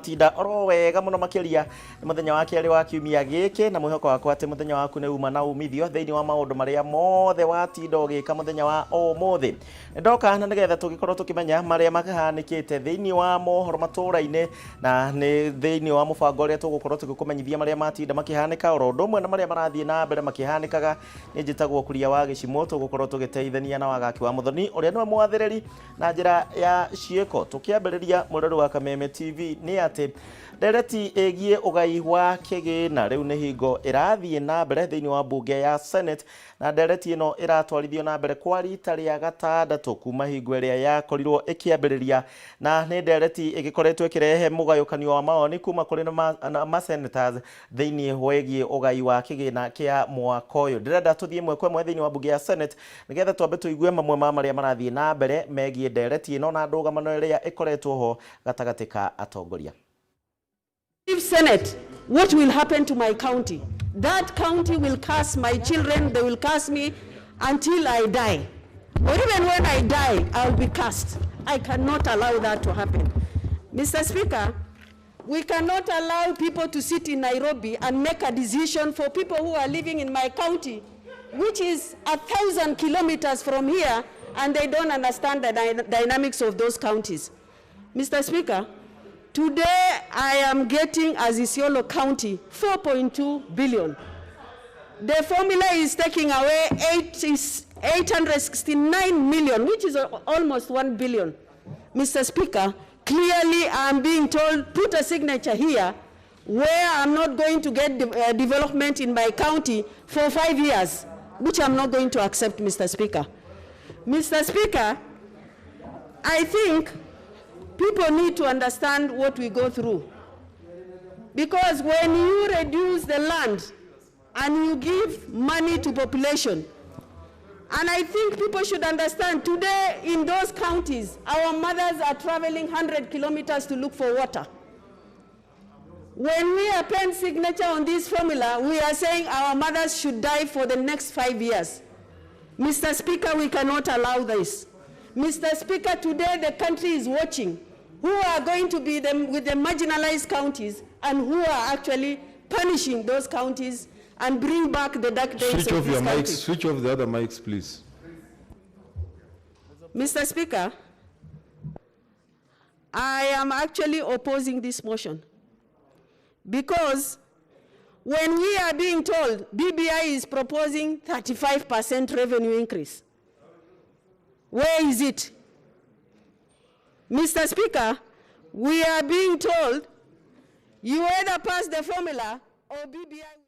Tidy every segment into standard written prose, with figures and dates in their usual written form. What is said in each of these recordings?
Tinda oro wega muno makiria. Nĩ mũthenya wa kerĩ wa kiumia gĩkĩ, na mwĩhoko wakwa atĩ mũthenya waku nĩ uma na umithio thĩinĩ wa maũndũ marĩa mothe watinda ũgĩka. Mũthenya wa ũmũthĩ nĩndoka na nĩgetha tũgĩkorwo tũkĩmenya marĩa mahanĩkĩte thĩinĩ wa mohoro matũra-inĩ, na nĩ thĩinĩ wa mũbango ũrĩa tũgũkorwo tũgĩkũmenyithia marĩa matinda makĩhanĩka, oro ũndũ ũmwe na marĩa marathiĩ na mbere makĩhanĩkaga. Nĩ njĩtagwo Kuria wa Gĩcimũ, tũgũkorwo tũgĩteithania na Wagaki wa Mũthoni, ũrĩa nĩwe mwathĩrĩri na njĩra ya ciĩko. Tũkĩambĩrĩria, mũrori wa Kameme TV, nĩ atĩ ndereti ĩgiĩ ũgai wa kĩgĩna rĩu nĩ hingo ĩrathiĩ na mbere thĩinĩ wa mbunge ya Senate, na ndereti ĩno ĩratwarithio na mbere kwa rita rĩa gatandatũ kuma hingo ĩrĩa yakorirwo ĩkĩambĩrĩria, na nĩ ndereti ĩgĩkoretwo ĩkĩrehe mũgayũkanio wa mawoni kuma kũrĩ ma senators thĩinĩ wegiĩ ũgai wa kĩgĩna kĩa mwaka ũyũ. Ndĩrenda tũthiĩ ĩmwe kwa ĩmwe thĩinĩ wa mbunge ya Senate nĩgetha twambe tũigue mamwe ma marĩa marathiĩ na mbere megiĩ ndereti ĩno na ndũgamano ĩrĩa ĩkoretwo ho gatagatĩ ka atongoria. If Senate, what will happen to my county? That county will curse my children, they will curse me until I die. Or even when I die, I'll be cursed. I cannot allow that to happen. Mr. Speaker, we cannot allow people to sit in Nairobi and make a decision for people who are living in my county, which is 1,000 kilometers from here, and they don't understand the dynamics of those counties. Mr. Speaker, today I am getting, as Isiolo County, 4.2 billion. The formula is taking away 80 869 million, which is almost 1 billion. Mr. Speaker, clearly I'm being told, put a signature here, where I'm not going to get development in my county for 5 years, which I'm not going to accept, Mr. Speaker. Mr. Speaker, I think people need to understand what we go through. Because when you reduce the land and you give money to population, and I think people should understand today in those counties, our mothers are traveling 100 kilometers to look for water. When we append signature on this formula, we are saying our mothers should die for the next 5 years. Mr. Speaker, we cannot allow this. Mr. Speaker, today the country is watching who are going to be with the marginalized counties and who are actually punishing those counties and bring back the dark days Switch of off this your country. mics, switch off the other mics, please. Mr. Speaker, I am actually opposing this motion because when we are being told BBI is proposing 35% revenue increase, where is it? Mr. Speaker, we are being told you either pass the formula or BBI.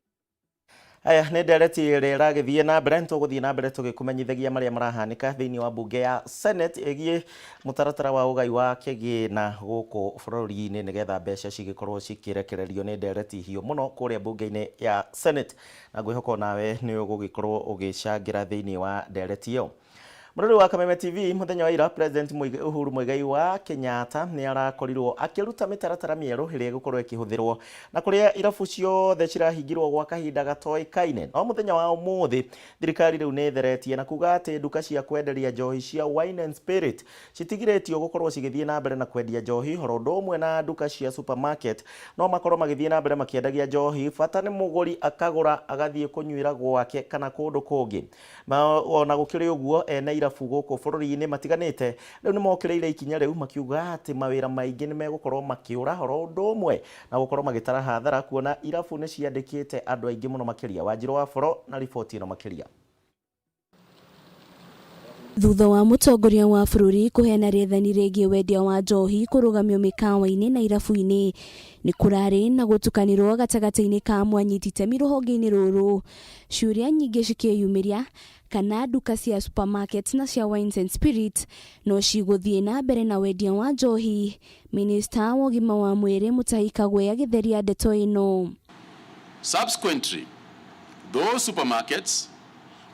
Aya nĩ ndereti ĩrĩa ĩragĩthiĩ na mbere. Nĩtũgũthiĩ na mbere tũgĩkũmenyithagia marĩa marahanĩka thĩinĩ wa mbunge ya Senate ĩgiĩ mũtaratara wa ũgai wa kĩgĩna gũkũ bũrũri-inĩ, nĩgetha mbeca cigĩkorwo cikĩrekererio. Nĩ ndereti hiũ mũno kũrĩa mbunge-inĩ ya Senate, na ngwĩhoka onawe nĩ ũgũgĩkorwo ũgĩcangĩra thĩinĩ wa ndereti ĩyo. Mũrori wa Kameme TV, mũthenya wa ira President Uhuru Muigai wa Kenyatta nĩ arakorirwo akĩruta mĩtaratara mĩerũ ĩrĩa ĩgũkorwo ĩkĩhũthĩrwo na kũrĩa irabu ciothe cirahingirwo gwa kahinda gatoĩkaine. No mũthenya wa ũmũthĩ thirikari rĩu nĩ ĩtheretie na kuga atĩ nduka cia kwenderia njohi cia wine and spirit citigirĩtio gũkorwo cigĩthiĩ na mbere na kwendia njohi, oro ũndũ ũmwe na nduka cia supermarket no makorwo magĩthiĩ na mbere makĩendagia njohi, bata nĩ mũgũri akagũra agathiĩ kũnyuĩra gwake kana kũndũ kũngĩ. Ona gũkĩrĩ ũguo, ene irabu gũkũ bũrũri-inĩ matiganĩte rĩu nĩ mokĩrĩire ikinya rĩu, makiuga atĩ mawĩra maingĩ nĩ megũkorwo makĩũra, oro ũndũ ũmwe na gũkorwo magĩtara hathara, kuona irabu nĩ ciandĩkĩte andũ aingĩ mũno makĩria. Wanjirũ wa Boro na riboti ĩno makĩria. Thutha wa mũtongoria wa bũrũri kũheana rĩathani rĩgiĩ wendia wa njohi kũrũgamio mĩkawa-inĩ na irabu-inĩ, nĩ kũrarĩ na gũtukanĩrwo gatagatĩ-inĩ ka mwanyiti itemi rũhonge-inĩ rũrũ, ciũria nyingĩ cikĩyumĩria kana nduka cia supermarket na cia wines and spirit no cigũthiĩ na mbere na wendia wa njohi. Minista wa ũgima wa mwĩrĩ Mutahi Kagwe agĩtheria ndeto ĩno. Subsequently, those supermarkets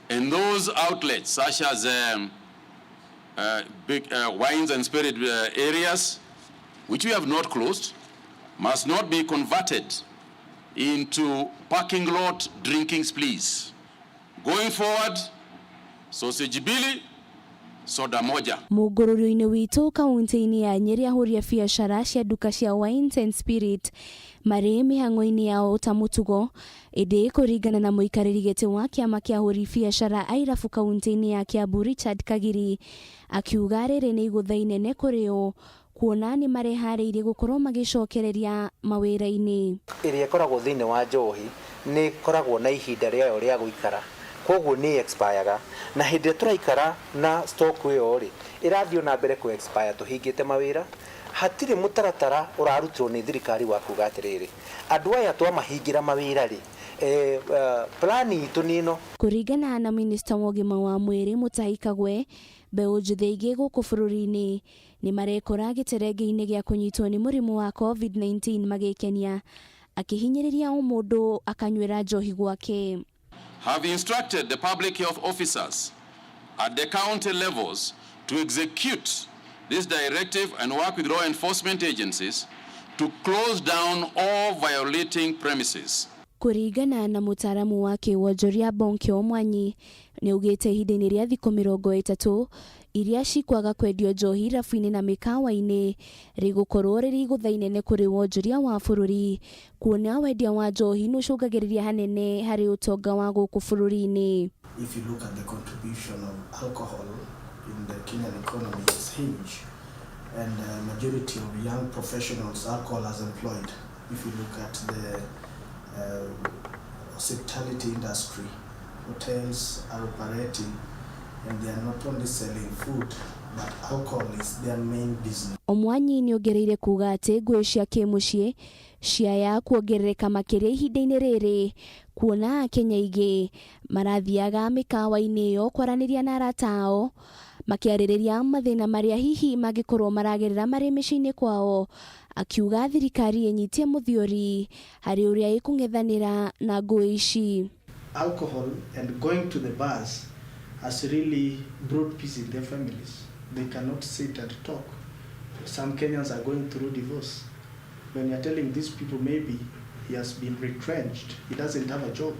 and those outlets, such as big wines and spirit areas, which we have not closed, must not be converted into parking lot drinking sprees. Going forward, sausage mbili soda moja. Mũngũrũrio-inĩ witũ kaunti-inĩ ya Nyeri ahũri a biacara cia nduka cia Wines and Spirit marĩ mĩhang'o-inĩ yao ta mũtugo, ĩndĩ kũringana na mũikarĩri gĩtĩ wa kĩama kĩa ahũri biacara a irabu kaunti-inĩ ya Kiambu Richard Kagiri, akiuga rĩrĩ nĩ igũtha inene kũrĩ o kuona nĩ mareharĩirie gũkorwo magĩcokereria mawĩra-inĩ. Ĩrĩa ĩkoragwo thĩinĩ wa njohi nĩ ĩkoragwo na ihinda rĩayo rĩa gũikara, koguo nĩ expireaga, na hĩndĩ ĩrĩa tũraikara na stock ĩyo rĩ, ĩrathiĩ na mbere kũ expire tũhingĩte mawĩra. Hatirĩ mũtaratara ũrarutirwo nĩ thirikari wa kuga atĩrĩrĩ, andũ aya twamahingĩra mawĩra rĩ, plan itũ nĩ ĩno. Kũringana na minista wa ũgima wa mwĩrĩ Mutahi Kagwe, mbeũ njĩthĩ aingĩ gũkũ bũrũri-inĩ nĩ marekora gĩterenge-inĩ gĩa kũnyitwo nĩ mũrimũ wa COVID-19 magĩkenia, akĩhinyĩrĩria o mũndũ akanyuĩra njohi gwake. Have instructed the public health officers at the county levels to execute this directive and work with law enforcement agencies to close down all violating premises. Kũringana na mũtaaramu wa kĩwonjoria Bonkĩ Mwanyi, nĩ augĩte ihinda-inĩ rĩa thikũ 30 iria cikwaga kwendio njohi irabu-inĩ na mĩkawa-inĩ rĩgũkorwo rĩrĩ igũtha inene kũrĩ wonjoria wa bũrũri, kuona wendia wa njohi nĩ ũcũngagĩrĩria hanene harĩ ũtonga wa gũkũ bũrũri-inĩ. If you look at the contribution of alcohol in the Kenyan economy, it's huge, and the majority of young professionals alcohol has employed. If you look at the hospitality industry, hotels are operating and they are not only selling food, but alcohol is their main business. Omwanyi nĩ ongereire kuga atĩ ngũĩ cia kĩmũciĩ ciaya kuongerereka makĩria ihinda-inĩ rĩrĩ, kuona Akenya aingĩ marathiaga mĩkawa-inĩ ĩyo kwaranĩria na arata ao makĩarĩrĩria mathĩna marĩa hihi mangĩkorwo maragerera marĩ mĩciĩ-inĩ kwao, akiuga thirikari ĩnyitie mũthiori harĩ ũrĩa ĩkũng'ethanĩra na ngũĩ ici. Alcohol and going to the bars has really brought peace in their families. They cannot sit and talk. Some Kenyans are going through divorce. When you're telling these people maybe he has been retrenched, he doesn't have a job,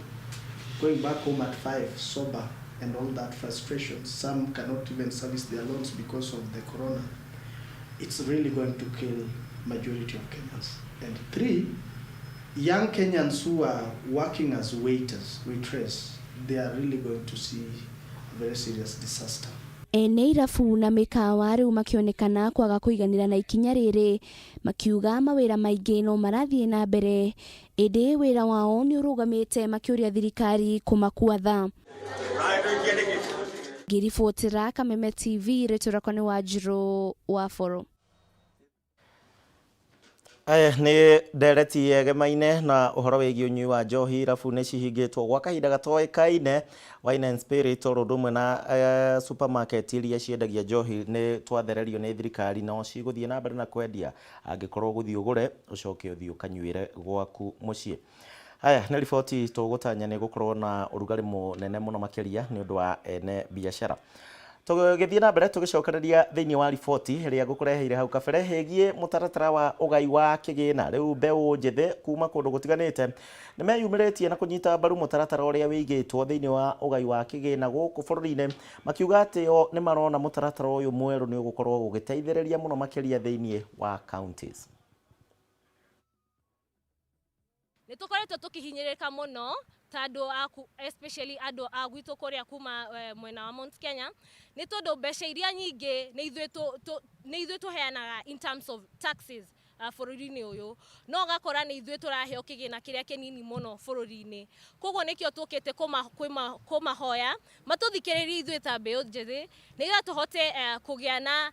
going back home at 5, sober, and all that frustration. Some cannot even service their loans because of the corona. It's really going to kill majority of Kenyans. And 3, young Kenyans who are working as waiters, waitress, they are really going to see a very serious disaster. Ene irabu na mĩkawa rĩu makĩonekana kwaga kũiganĩra na ikinya rĩrĩ, makiuga mawĩra maingĩ no marathiĩ na mbere ĩndĩ wĩra wao nĩ ũrũgamĩte, makĩũria thirikari kũmakua tha. Ngĩribotera Kameme TV, rĩtwa rĩakwa nĩ Wanjirũ wa Boro. Aya nĩ ndereti yegemaine na ũhoro wĩgiĩ ũnyui wa njohi. Irabu nĩ cihingĩtwo gwa kahinda gatoĩkaine. Wine and Spirit oro ũndũ ũmwe na supermarket iria ciendagia njohi nĩ twathererio nĩ thirikari, no cigũthiĩ na mbere na kwendia angĩkorwo ũgũthiĩ ũgũre ũcoke ũthiĩ ũkanyuĩre gwaku mũciĩ. Haya nĩ riboti tũgũtanya nĩ gũkorwo na ũrugarĩ mũnene mũno makĩria nĩ ũndũ wa ene biacara. Tũgĩthiĩ na mbere tũgĩcokereria thĩinĩ wa riboti ĩrĩa ngũkũreheire hau kabere ĩgiĩ mũtaratara wa ũgai wa kĩgĩna. Rĩu mbeũ njĩthĩ kuma kũndũ gũtiganĩte nĩ meyumĩrĩtie na kũnyita mbaru mũtaratara ũrĩa wĩigĩtwo thĩinĩ wa ũgai wa kĩgĩna gũkũ bũrũri-inĩ, makiuga atĩ o nĩ marona mũtaratara ũyũ mwerũ nĩ ũgũkorwo ũgĩteithĩrĩria mũno makĩria thĩinĩ wa counties. Nĩ tũkoretwo tũkĩhinyĩrĩrĩka mũno ta andũ aku, especially andũ a gwitũ kũrĩa kuma mwena wa Mount Kenya, nĩ tondũ mbeca iria nyingĩ nĩ ithuĩ tũheanaga in terms of taxes bũrũri-inĩ ũyũ, no ũgakora nĩ ithuĩ tũraheo kĩgĩna kĩrĩa kĩnini mũno bũrũri-inĩ. Koguo nĩkĩo tũkĩte kũmahoya matũthikĩrĩrie ithuĩ ta mbeũ njĩthĩ, nĩgetha tũhote kũgĩa na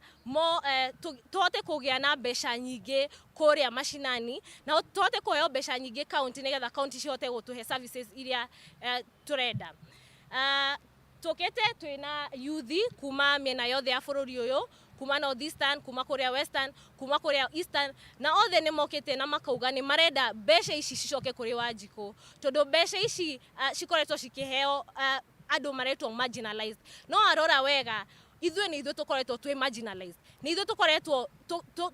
tũhote kũgĩa na mbeca nyingĩ kũrĩa macinani, na tũhote kũheo mbeca nyingĩ county, nĩgetha county cihote gũtũhe services iria tũrenda. Tũkĩte twĩna youth kuma mĩena yothe ya bũrũri ũyũ, kuma North Eastern, kuma kũrĩa Western, kuma kũrĩa Eastern, na othe nĩ mokĩte na makauga nĩ marenda mbeca ici cicoke kũrĩ Wanjikũ, tondũ mbeca ici cikoretwo cikĩheo andũ maretwo marginalized. No arora wega Ithuĩ nĩ ithuĩ tũkoretwo twĩ marginalized, nĩ ithuĩ tũkoretwo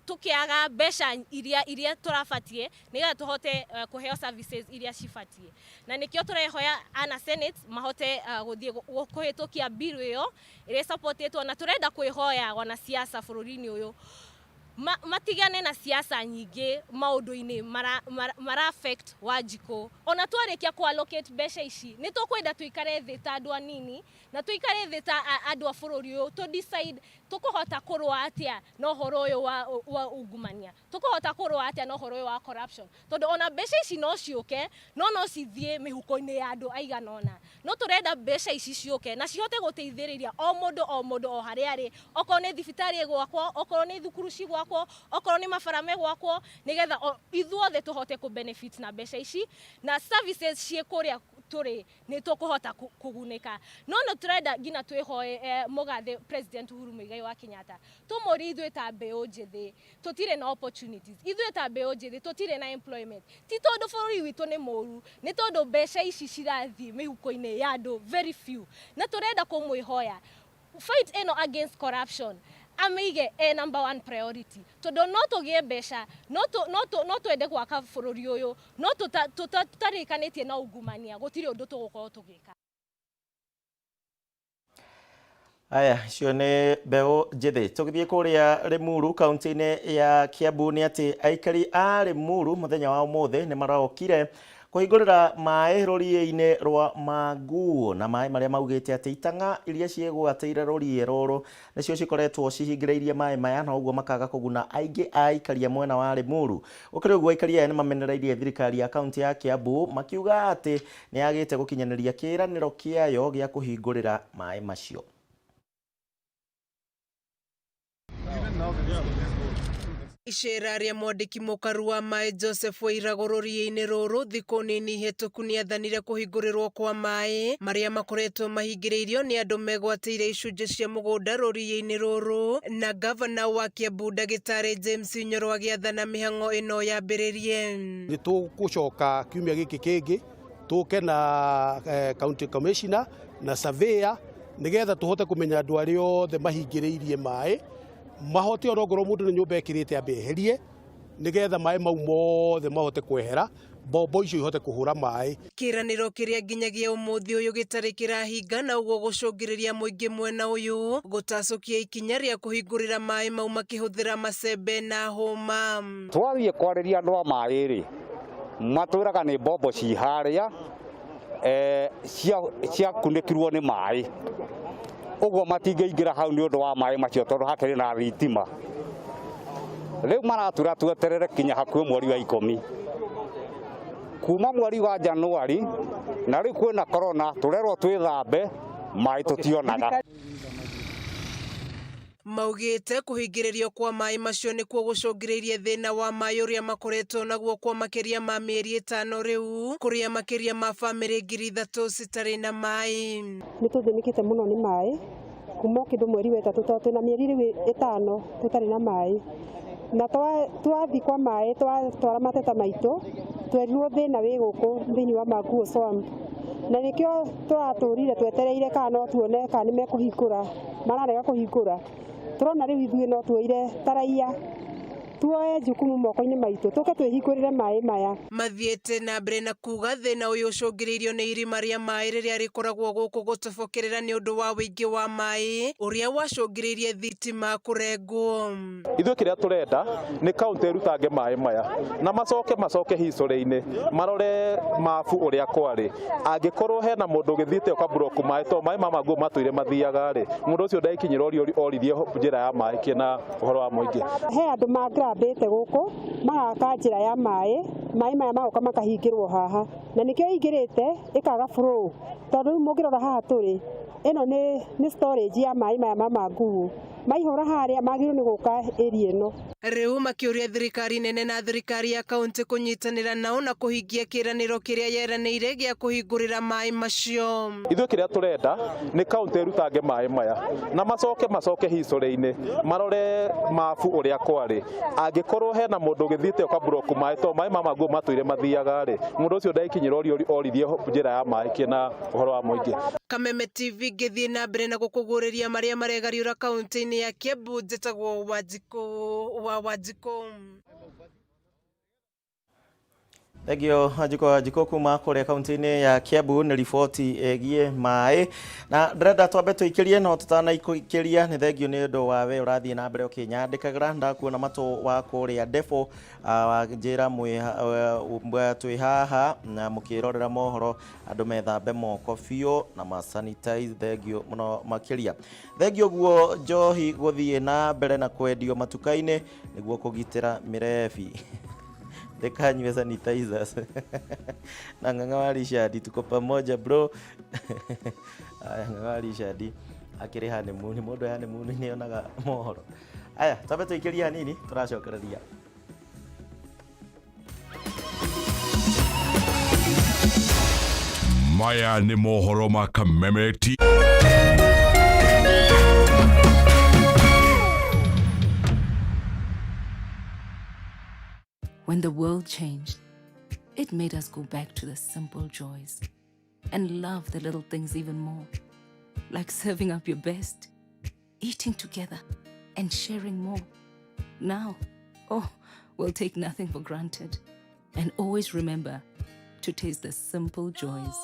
tũkĩaga mbeca iria tũrabatie nĩgetha tũhote kũheo services iria cibatiĩ. Na nĩkĩo tũrehoya ana Senate mahote gũthiĩ kũhĩtũkia bill ĩyo ĩrĩa ĩsupportĩtwo, na tũrenda kwĩhoya wanasiasa bũrũri-inĩ ũyũ matigane na siasa nyingĩ maũndũ-inĩ mara affect Wanjikũ. Ona twarĩkia kũ allocate mbeca ici, nĩ tũkwenda tũikare thĩ ta andũ anini na tũikare thĩ ta andũ a bũrũri ũyũ, tũ decide tũkũhota kũrũa atĩa na ũhoro ũyũ wa ungumania, tũkũhota kũrũa atĩa na ũhoro ũyũ wa corruption, tondũ ona mbeca ici no ciũke no cithiĩ mĩhuko-inĩ ya andũ aigana ũna. No tũrenda mbeca ici ciũke na cihote gũteithĩrĩria o mũndũ o mũndũ o harĩa arĩ, okorwo nĩ thibitarĩ ĩgwakwo, okorwo nĩ thukuru cigwakwo, okorwo nĩ mabara megwakwo, nĩgetha ithuothe tũhote kũ benefit na mbeca ici na services ciĩ kũrĩa tũrĩ nĩ tũkũhota kũgunĩka. No nĩ tũrenda nginya twĩhoe mũgathe President Uhuru Muigai wa Kenyatta, tũmũrie ithuĩ ta mbeũ njĩthĩ tũtirĩ na opportunities, ithuĩ ta mbeũ njĩthĩ tũtirĩ na employment, ti tondũ bũrũri witũ nĩ mũru, nĩ tondũ mbeca ici cirathiĩ mĩhuko-inĩ ya andũ very few. Na tũrenda kũmwĩhoya fight ĩno against corruption amĩige e number one priority, tondũ no tũgĩe mbeca, no twende gwaka bũrũri ũyũ, no tũtarĩkanĩtie na ungumania gũtirĩ ũndũ tũgũkorwo tũgĩka. Aya, icio nĩ mbeũ njĩthĩ. Tũgĩthiĩ kũrĩa Limuru kaunti-inĩ ya Kiambu, nĩ atĩ aikari a Limuru mũthenya wa ũmũthĩ nĩ marokire kũhingũrĩra maĩ rũriĩ-inĩ rwa Manguo, na maĩ marĩa maugĩte atĩ itang'a iria ciĩgwatĩire rũriĩ rũrũ nĩcio cikoretwo cihingĩrĩirie maĩ maya, na ũguo makaga kũguna aingĩ a aikari a mwena wa Limuru. Gũkĩrĩ ũguo, aikari aya nĩ mamenereirie thirikari ya kaunti ya Kiambu makiuga atĩ nĩ yagĩte gũkinyanĩria kĩĩranĩro kĩayo gĩa kũhingũrĩra maĩ macio. Icera rĩa mwandĩki mũkaru wa maĩ Joseph Wairago rũriĩ-inĩ rũrũ thikũ nini hĩtũku nĩathanire kũhingũrĩrwo kwa maĩ marĩa makoretwo mahingĩrĩirio nĩ andũ megwatĩire icunjĩ cia mũgũnda rũriĩ-inĩ rũrũ, na gavana wa Kiambu ndagĩtarĩ James Nyoro agĩathana mĩhang'o ĩno yambĩrĩrie. Nĩ tũgũcoka kiumia gĩkĩ kĩngĩ tũke na county commissioner na surveyor nĩgetha tũhote kũmenya andũ arĩa othe mahingĩrĩirie maĩ, mahote ona ongorwo mũndũ nĩ nyũmba ĩkĩrĩte ambe eherie nĩgetha maĩ mau mothe mahote kwehera, mbombo icio ihote kũhũra maĩ. Kĩranĩro kĩrĩa nginyagia ũmũthĩ ũyũ gĩtarĩ kĩrahinga, na ũguo gũcũngĩrĩria mũingĩ mwena ũyũ gũtacũkia ikinya rĩa kũhingũrĩra maĩ mau makĩhũthĩra macembe na hũma. Twathiĩ kwarĩria andũ a maĩ rĩ, matwĩraga nĩ mbombo ci harĩa ciakunĩkirwo nĩ maĩ, ũguo matingĩingĩra hau nĩ ũndũ wa maĩ macio tondũ hakĩrĩ na thitima. Rĩu maratura tweterere kinya hakuhĩ mweri wa 10, kuma mweri wa Januari, na rĩu kwĩna corona tũrerwo twĩthambe maĩ tũtionaga. Maugĩte kũhingĩrĩrio kwa maĩ macio nĩkuo gũcũngĩrĩirie thĩna wa maĩ ũrĩa makoretwo naguo kwa makĩria ma mĩeri 5 rĩu, kũrĩa makĩria ma bamĩrĩ 3,000 citarĩ na maĩ. Nĩ tũthĩnĩkĩte mũno nĩ maĩ kuma kĩndũ mweri wa 3, tondũ twĩna mĩeri rĩu 5 tũtarĩ na maĩ, na twathiĩ kwa maĩ twatwara mateta maitũ twerirwo thĩna wĩ gũkũ thĩinĩ wa Manguo Swamp, na nĩkĩo tũratũrire twetereire kana no tuone kana nĩ mekũhingũra, mararega kũhingũra. Tũrona rĩu ithuĩ no tuoire ta raia tuoe jukumu moko-inĩ maitũ tũke twĩhingũrĩre maĩ maya. Mathiĩte na mbere na kuga thĩna ũyũ ũcũngĩrĩirio nĩ irima rĩa maĩ rĩrĩa rĩkoragwo gũkũ gũtobokerera nĩ ũndũ wa ũingĩ wa maĩ ũrĩa wacũngĩrĩirie thitima kũrengwo. Ithuĩ kĩrĩa tũrenda nĩ kaunti ĩrutange maĩ maya na macoke history-inĩ marore mabu ũrĩa kwarĩ. Angĩkorwo hena mũndũ ũgĩthiĩte ũkaburoku maĩ, to maĩ ma Manguo matũire mathiaga rĩ, mũndũ ũcio ndaikinyĩra oririe njĩra ya maĩ kĩna ũhoro wa mũingĩ. He andũ magrabĩte gũkũ magaka njĩra ya maĩ, maĩ maya magoka makahingĩrwo haha, na nĩkĩo ingĩrĩte ĩkaga flow, tondũ rĩu mũngĩrora haha tũrĩ ĩno nĩ storage ya maĩ maya ma Manguo, maihũra harĩa magĩrĩirwo nĩ gũka area ĩno. Rĩu makĩũria thirikari nene na thirikari ya kaunti kũnyitanĩra nao na kũhingia kĩĩranĩro kĩrĩa yeranĩire gĩa kũhingũrĩra maĩ macio. Ithuĩ kĩrĩa tũrenda nĩ kaunti ĩrutange maĩ maya na macoke history-inĩ marore mabu ũrĩa kwarĩ. Angĩkorwo hena mũndũ ũgĩthiĩte ũkaburoku maĩ, to maĩ ma Manguo matũire mathiaga rĩ, mũndũ ũcio ndaikinyĩra oririe njĩra ya maĩ kĩna ũhoro wa mũingĩ. Kameme TV ngĩthiĩ na mbere na gũkũguũrĩria marĩa maregariũra kaunti-inĩ ya Kiambu, njĩtagwo Wanjikũ wa Wanjikũ. Thengio Wanjikũ Wanjikũ kuma kũrĩa kaunti-inĩ ya Kiambu nĩ riboti ĩgiĩ maĩ na ndĩrenda twambe tũikĩrie no tũtanaikĩria nĩ thengio nĩ ũndũ wa we ũrathiĩ na mbere ũkĩnyandĩkagĩra ndakuona matũ wa kũrĩa Ndebo njĩra twĩ haha na mũkĩrorera mohoro andũ methambe moko biũ na ma sanitize thengio mũno makĩria thengio guo njohi gũthiĩ na mbere na kwendio matuka-inĩ nĩguo kũgitĩra mĩrebi ndikanyue sanitizers na ng'ang'a wa Richard tuko pamoja bro. Aya, ng'ang'a wa Richard akĩrĩ honeymoon mũndũ e honeymoon nĩ onaga mohoro. Aya, twambe tũikĩrie hanini tũracokereria. Maya nĩ mohoro ma Kameme T When the world changed, it made us go back to the simple joys and love the little things even more, like serving up your best, eating together, and sharing more. Now, oh, we'll take nothing for granted and always remember to taste the simple joys.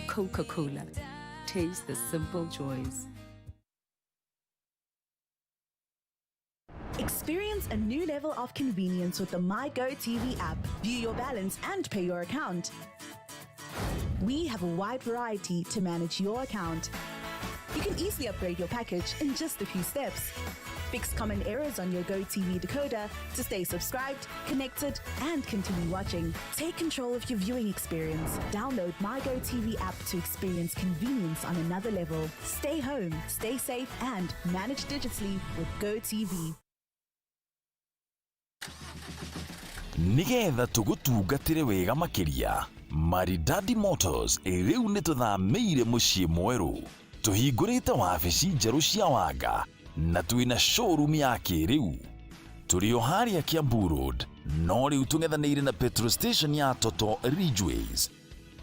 Coca Cola. Taste the simple joys. Experience a new level of convenience with the MyGo TV app. View your balance and pay your account. We have a wide variety to manage your account. You can easily upgrade your package in just a few steps. Fix common errors on your GoTV decoder to stay subscribed, connected, and continue watching. Take control of your viewing experience. Download MyGo TV app to experience convenience on another level. Stay home, stay safe, and manage digitally with GoTV. Nigetha tũgũtungatĩre wega makĩria, Maridadi Motors rĩu nĩ tũthamĩire mũciĩ mwerũ, tũhingũrĩte wabici njerũ cia wanga na twĩna showroom ya kĩrĩu. Tũrĩ o harĩa Kiambu Road, no rĩu tũng'ethanĩire na petrol station ya Toto Ridgeways.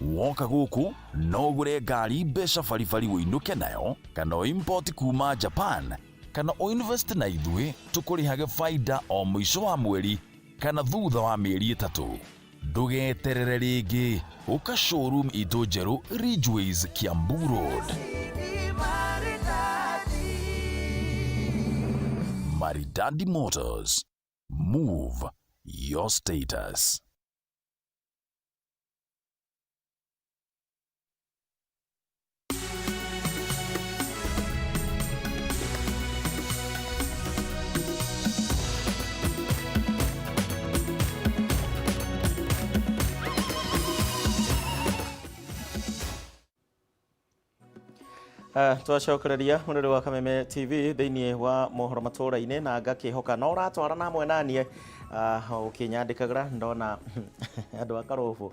Woka gũkũ no ũgũre ngari mbeca baribari ũinũke nayo, kana ũimport kuma Japan, kana ũinvest na ithuĩ tũkũrĩhage baida o mũico wa mweri kana thutha wa mĩeri 3. Ndũgeterere rĩngĩ, ũka showroom itũ njerũ Ridgeways Kiambu Road. Maridadi Motors. Move your status. Twacokereria mũrĩrĩ wa Kameme TV thĩinĩ wa mohoro matũra-inĩ na ngakĩhoka no ũratwarana hamwe naniĩ ũkĩnyandĩkagĩra ndona andũ a Karũbũ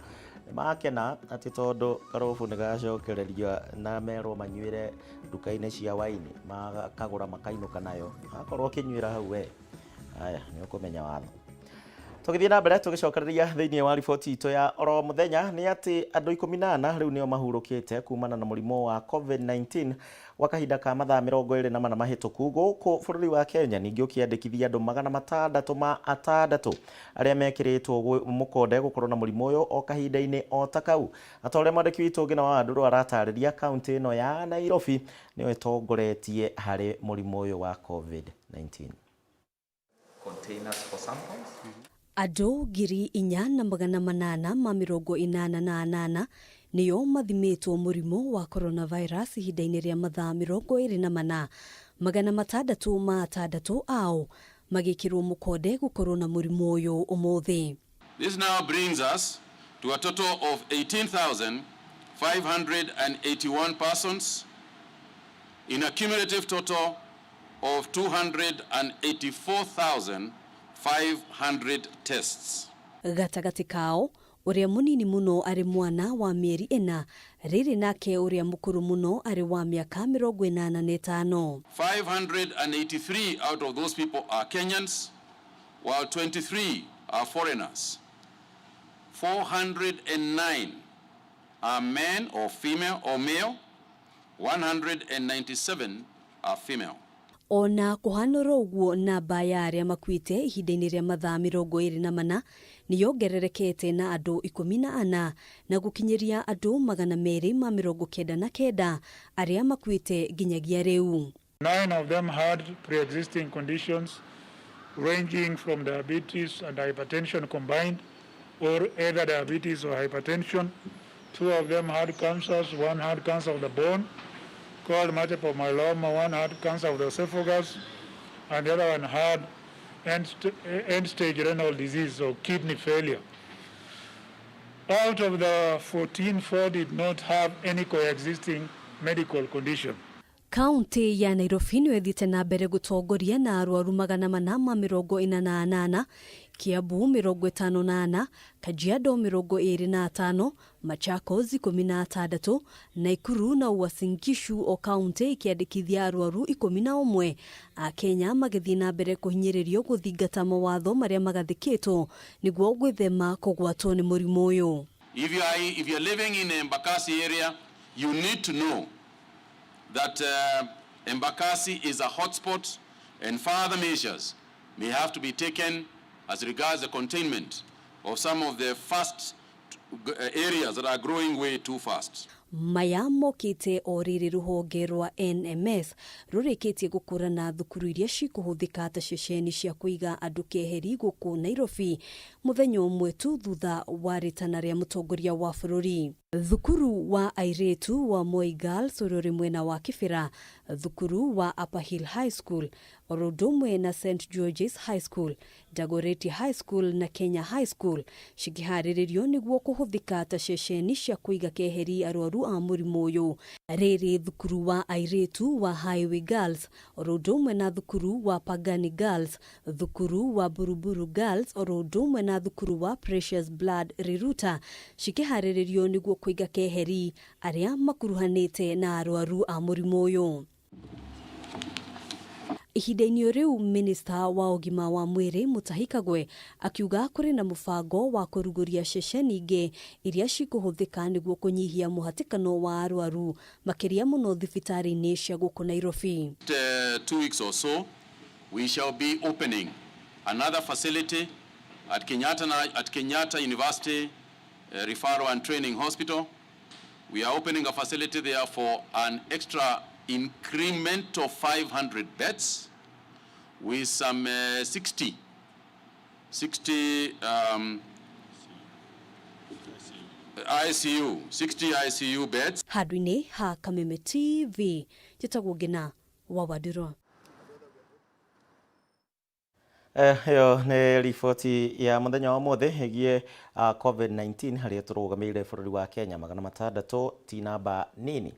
makena atĩ tondũ Karũbũ nĩ gacokererio na merwo manyuĩre nduka-inĩ cia waini makagũra makainũka nayo akorwo ũkĩnyuĩra hau we aya nĩ ũkũmenya watho. Tũgĩthiĩ na mbere tũgĩcokereria thĩinĩ wa riboti itũ ya oro mũthenya nĩ atĩ andũ 14 rĩu nĩo mahurũkĩte kumana na mũrimũ wa COVID-19 gwa kahinda ka mathaa 24 mahĩtũku gũkũ bũrũri wa Kenya, ningĩ ũkĩandĩkithia andũ 606 arĩa mekĩrĩtwo mũkonde gũkorwo na mũrimũ ũyũ o kahinda-inĩ o ta kau. Na ta ũrĩa mwandĩki witũ Ngina wa Wandũrũ aratarĩria, kaunti ĩno ya Nairobi nĩyo ĩtongoretie harĩ mũrimũ ũyũ wa COVID-19. Containers for samples. Andũ 4888 nĩo mathimĩtwo mũrimũ wa coronavirus ihinda-inĩ rĩa mathaa 24, 606 ao magĩkĩrwo mũkonde gũkorwo na mũrimũ ũyũ ũmũthĩ. This now brings us to a total of 18,581 persons in a cumulative total of 284,500 tests. Gatagatĩ kao ũrĩa mũnini mũno arĩ mwana wa mĩeri 4, rĩrĩ nake ũrĩa mũkũrũ mũno arĩ wa mĩaka 85. 583 out of those people are Kenyans, while 23 are foreigners. 409 are men or female or male, 197 are female. Ona kũhanũra ũguo, namba ya arĩa makuĩte ihinda-inĩ rĩa mathaa 24 nĩ yongererekete na andũ 14 na gũkinyĩria andũ 299 arĩa makuĩte nginyagia rĩu. 9 of them had pre-existing conditions ranging from diabetes and hypertension combined, or either diabetes or hypertension. 2 of them had cancers. 1 had cancer of the bone called multiple myeloma, 1 had cancer of the esophagus, and the other one had end-stage renal disease or kidney failure. Out of the 14, 4 did not have any coexisting medical condition. Kaunti ya Nairobi nĩyo ĩthiĩte na mbere gũtongoria na arwaru 448, Kiambu 54, Kajiado 25, Machakos 16, Naikuru na Uasin Gishu o kaunti ikĩandĩkithia arwaru 11. Akenya magĩthiĩ na mbere kũhinyĩrĩrio gũthingata mawatho marĩa magathĩkĩtwo nĩguo gwĩthema kũgwatwo nĩ mũrimũ ũyũ. If you are living in Embakasi area, you need to know that Embakasi is a hotspot and further measures may have to be taken as regards the containment of some of the fast areas that are growing way too fast. Maya mokĩte o rĩrĩ rũhonge rwa NMS rũrĩkĩtie gũkũrana thukuru iria cikũhũthĩka ta ceceni cia kũiga andũ keheri gũkũ Nairobi mũthenya ũmwe tu thutha wa rĩtana rĩa mũtongoria wa bũrũri. Thukuru wa airĩtu wa Moi Girls ũrĩa ũrĩ mwena wa Kibera, thukuru wa Upper Hill High School oro ũndũ ũmwe na St George's High School, Dagoretti High School na Kenya High School cikĩharĩrĩrio nĩguo kũhũthĩka ta ceceni cia kũiga keheri arwaru a mũrimũ ũyũ. Rĩrĩ thukuru wa airĩtu wa Highway Girls oro ũndũ ũmwe na thukuru wa Pagani Girls, thukuru wa Buruburu Girls oro ũndũ ũmwe na thukuru wa Precious Blood Riruta cikĩharĩrĩrio nĩguo kũiga keheri arĩa makuruhanĩte na arwaru a mũrimũ ũyũ. Ihinda-inĩ rĩu minista wa ũgima wa mwĩrĩ Mutahi Kagwe akiuga kũrĩ na mũbango wa kũrugũria ceceni ingĩ iria cikũhũthĩka nĩguo kũnyihia mũhatĩkano wa arwaru makĩria mũno thibitarĩ-inĩ cia gũkũ Nairobi. 2 weeks or so, we shall be opening another facility at Kenyatta University Referral and Training Hospital. We are opening a facility there for an extra increment of 500 beds with some 60 ICU, 60 ICU beds. Handũ-inĩ ha Kameme TV, njĩtagwo Ngina wa Wandirwa. Ĩyo nĩ riboti ya mũthenya wa ũmũthĩ ĩgiĩ COVID-19 harĩa tũrũgamĩrĩire bũrũri wa Kenya 600 ti namba nini.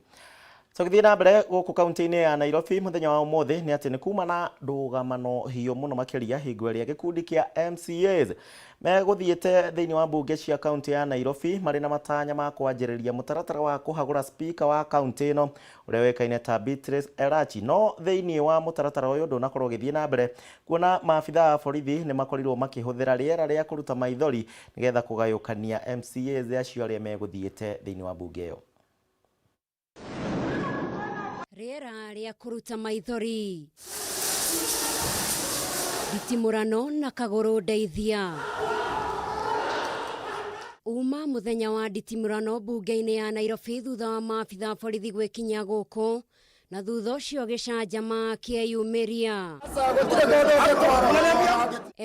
Tũgĩthiĩ na mbere gũkũ kaunti-inĩ ya Nairobi mũthenya wa ũmũthĩ nĩ atĩ nĩ kuma na ndũgamano hiũ mũno makĩria hingo ĩrĩa gĩkundi kĩa MCAs megũthiĩte thĩinĩ wa mbunge cia kaunti ya Nairobi marĩ na matanya ma kwanjĩrĩria mũtaratara wa kũhagũra speaker wa kaunti ĩno ũrĩa ũĩkaine ta Beatrice Elachi. No thĩinĩ wa mũtaratara ũyũ ndũnakorwo ũgĩthiĩ na mbere kuona maabithaa a borithi nĩ makorirwo makĩhũthĩra rĩera rĩa kũruta maithori nĩgetha kũgayũkania MCAs acio arĩa megũthiĩte thĩinĩ wa mbunge ĩyo. Rĩera rĩa kũruta maithori, nditimũrano na kagũrũ ndeithia. Uma mũthenya wa nditimũrano mbunge-inĩ ya Nairobi thutha wa maabithaa borithi gwĩkinyia gũkũ na thutha ũcio gĩcanjama kĩeyumĩria.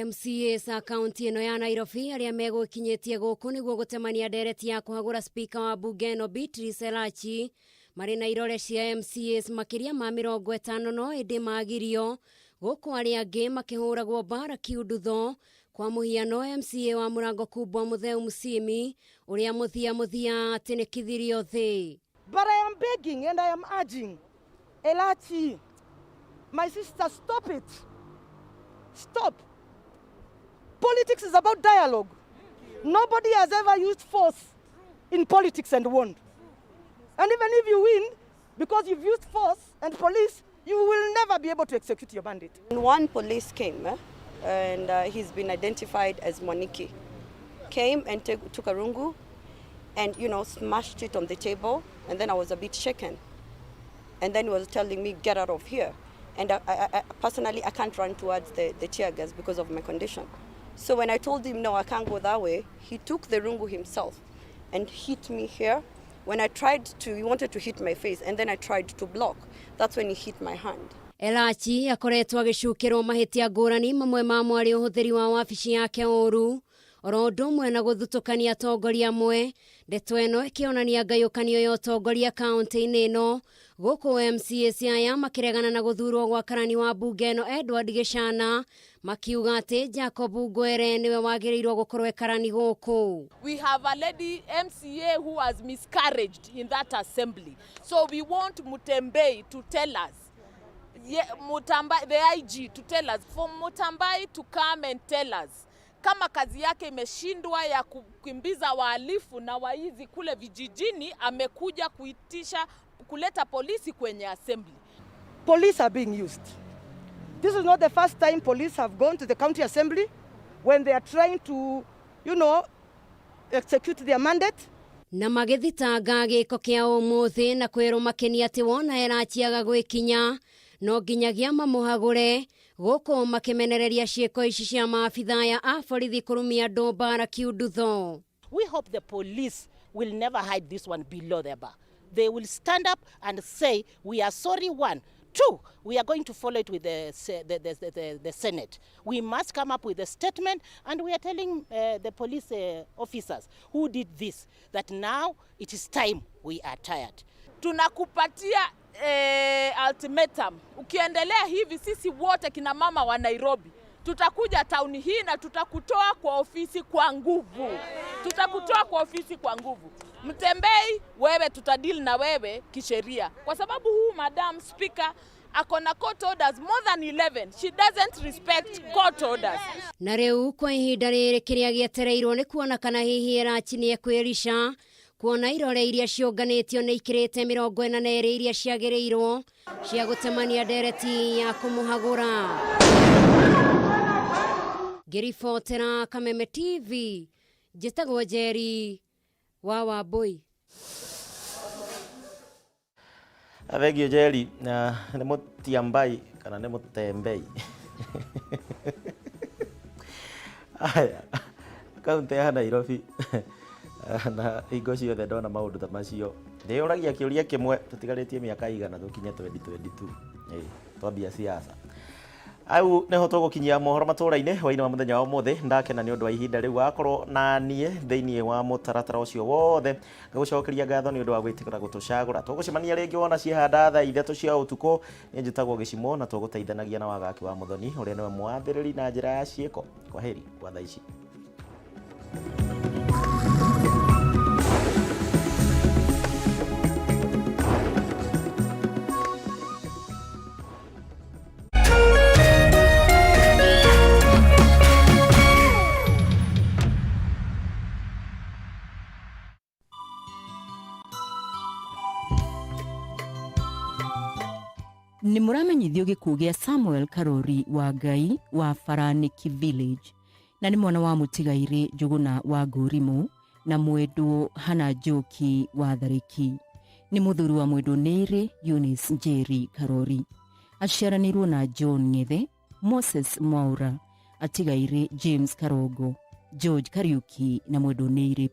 MCAs a kaunti ĩno ya Nairobi arĩa megũkinyĩtie gũkũ nĩguo gũtemania ndereti ya kũhagũra speaker wa mbunge ĩno Beatrice Elachi marĩ na irore cia MCAs makĩria ma 50 no ĩndĩ magirio gũkũ arĩa angĩ makĩhũragwo mbara kiundutho. Kwa mũhiano MCA wa Mũrango Kubwa Mutheu Musimi ũrĩa mũthia mũthia atĩnĩkithirio thĩ. But I am begging and I am urging Elachi, my sister, stop it. Stop. Politics is about dialogue. Nobody has ever used force in politics and won. And even if you win, because you've used force and police, you will never be able to execute your mandate. One police came and he's been identified as Moniki. came and took a rungu and, you know, smashed it on the table. And then I was a bit shaken. And then he was telling me, get out of here. And I personally, I can't run towards the tear gas because of my condition. So when I told him, no, I can't go that way, he took the rungu himself and hit me here. When I tried to, he wanted to hit my face, and then I tried to block. That's when he hit my hand. Elachi akoretwo agĩcukĩrwo mahĩtia ngũrani mamwe mamo arĩ ũhũthĩri wa wabici yake ũru oro ũndũ ũmwe na gũthutũkania atongoria amwe. Ndeto ĩno ĩkĩonania ngayũkanio ya ũtongoria kaũntĩ-inĩ ĩno gũkũ MCA Siaya makĩregana na gũthurwo gwa karani wa mbunge ĩno Edward Gĩcana makiuga atĩ Jacob Ngwere nĩwe wagĩrĩirwo gũkorwo e karani gũkũ. We have a lady MCA who has miscarried in that assembly. So we want Mutembei to tell us, yeah, Mutambai, the IG to tell us, for Mutambai to come and tell us kama kazi yake imeshindwa ya kukimbiza wahalifu na waizi kule vijijini, amekuja kuitisha kuleta polisi kwenye assembly. Police are being used. This is not the first time police have gone to the county assembly when they are trying to, you know, execute their mandate. Na magĩthitanga gĩko kĩa ũmũthĩ na kwĩrwo makenia atĩ wona Elachi aga gwĩkinya no nginyagia mamũhagũre gũkũ makĩmenereria ciĩko ici cia maabithaa aya a borithi kũrumia andũ mbara kiundutho. We hope the police will never hide this one below their bar. They will stand up and say, we are sorry, one. Two, we are going to follow it with the Senate. We must come up with a statement, and we are telling the police officers who did this that now it is time, we are tired. Tunakupatia ultimatum. Ukiendelea hivi, sisi wote kina mama wa Nairobi tutakuja tauni hii na tutakutoa kwa ofisi kwa nguvu. Tutakutoa kwa ofisi kwa nguvu. Mtembei, wewe tutadeal na wewe kisheria, kwa sababu huu Madam Speaker ako na court orders more than 11. She doesn't respect court orders. Na rĩu kwa ihinda rĩrĩ kĩrĩa gĩetereirwo nĩ kuona kana hihi Elachi nĩ ekwĩrica kuona irore iria ciũnganĩtio nĩ ikĩrĩte 42 iria ciagĩrĩirwo cia gũtemania ndereti ya kũmũhagũra. Ngĩribotera Kameme TV njĩtagwo Njeri wa Wambui. Thengio Njeri. Nĩ mũtiambai kana nĩ mũtembei? Aya, kaunti ya Nairobi na hingo ciothe ndona maũndũ ta macio ndĩyũragia kĩũria kĩmwe, tũtigarĩtie mĩaka igana tũkinye 2022? Ĩĩ, twambia siasa au niho tũgũkinyia mohoro matũra-inĩ hwaĩ-inĩ wa mũthenya wa ũmũthĩ. Ndakena nĩ ũndũ wa ihinda rĩu wakorwo na niĩ thĩinĩ wa mũtaratara ũcio wothe. Ngagũcokeria ngatho nĩ ũndũ wa gwĩtĩkĩra gũtũcagũra. Tũgũcemania rĩngĩ wona ciehanda thaa 3 cia ũtukũ. Niĩ njĩtagwo Gĩcimo na tũgũteithanagia na Wagaki wa Mũthoni ũrĩa nĩwe mwathĩrĩri na njĩra ya ciĩko. Kwaheri kwa thaa ici. Nĩ mũramenyithio gĩkuũ gĩa Samuel Karori wa Ngai wa Baranĩki Village, na nĩ mwana wa mũtigairĩ Njũgũna wa Ngũrimũ na mwendwo Hana Njoki wa Tharĩki. Nĩ mũthuri wa mwendwo Nĩrĩ Eunice Njeri Karori. Aciaranĩirwo na John Ng'ethe, Moses Mwaura, atigairĩ James Karongo, George Kariuki na mwendwo Nĩrĩ.